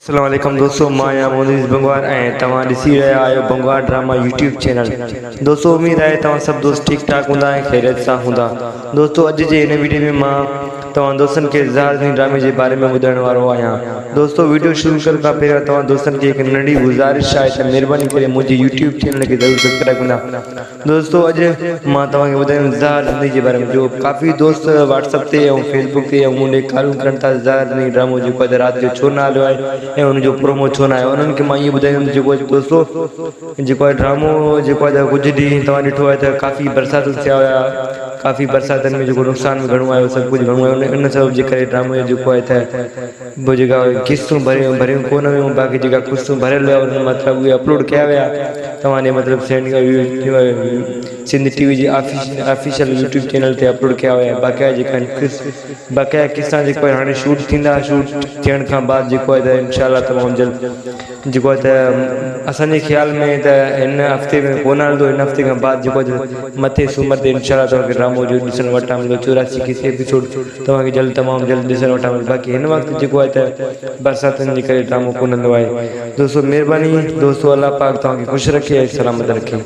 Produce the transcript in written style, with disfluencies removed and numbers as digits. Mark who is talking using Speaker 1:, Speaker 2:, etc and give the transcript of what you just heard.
Speaker 1: السلام عليڪم دوستو مان آهيان منيز بنگوار ۽ توهان ڏسي رهيا آهيو بنگوار ڊراما يوٽيوب چينل دوستو اميد آهي توهان سڀ دوست ٺيڪ ٺاڪ هوندا ۽ خيريت سان هوندا دوستو اڄ جي هن ويڊيو ۾ مان توهان دوستن کي زهر زين ڊرامي جي باري ۾ ٻڌائڻ وارو آهيان دوستو ويڊيو شروع ڪرڻ کان پهريان توهان دوستن کي هڪ ننڍي گذارش آهي ته مهرباني ڪري منهنجي يوٽيوب چينل کي ضرور سبسڪرائب ڪندا دوستو اڄ مان توهان کي ٻڌائيندم زهر زندگي جي باري ۾ جو ڪافي دوست واٽس اپ تي ۽ فيس بڪ تي ۽ مون ڏي ڪالون ڪرن ٿا زهر زندگي ڊرامو جيڪو آهي رات جو ڇو نه آيو آهي ۽ ان جو پرومو ڇو نه آيو انهن کي مان اهو ٻڌائيندم جيڪو دوستو جيڪو آهي ڊرامو جيڪو آهي ڪجهه ڏينهن توهان ڏٺو آهي ته ڪافي برساتون ٿيا هيا ڪافي برساتن ۾ جيڪو نقصان به گهڻو آيو سڀ ڪجهه گهڻو آيو ان سبب جي ڪري ڊرامو جو جيڪو آهي ته پوء جيڪا قسطون ڀريون ڀريون ڪونه ويون باقي جيڪا قسطون ڀريل هيا انهن مطلب اهي اپلوڊ ڪيا ويا توهان جي مطلب سينڊ سنڌ ٽي وي جي آفيشل يوٽيوب چينل تي اپلوڊ ڪيا ويا باقاعده جيڪا آهن باقاعده قسطا جيڪو آهي هاڻي شوٽ ٿيندا شوٽ ٿيڻ کان بعد جيڪو آهي ته انشاء الله تمام جلد جيڪو آهي ته اسان جي خيال ۾ ته هن هفتي ۾ ڪونه هلندو هن هفتي کان بعد جيڪو آهي مٿي سومر تي انشاء الله توهان کي ڊرامو جو ڏسڻ وٽان ملندو 84 قسط ايپيسوڊ توهان کي جلد تمام جلد ڏسڻ وٽان ملندو باقي هن وقت جيڪو آهي ته برساتن جي ڪري ڊرامو ڪونه هلندو آهي دوستو مهرباني دوستو الله پاڪ توهان کي خوش رکي ۽ سلامت رکي.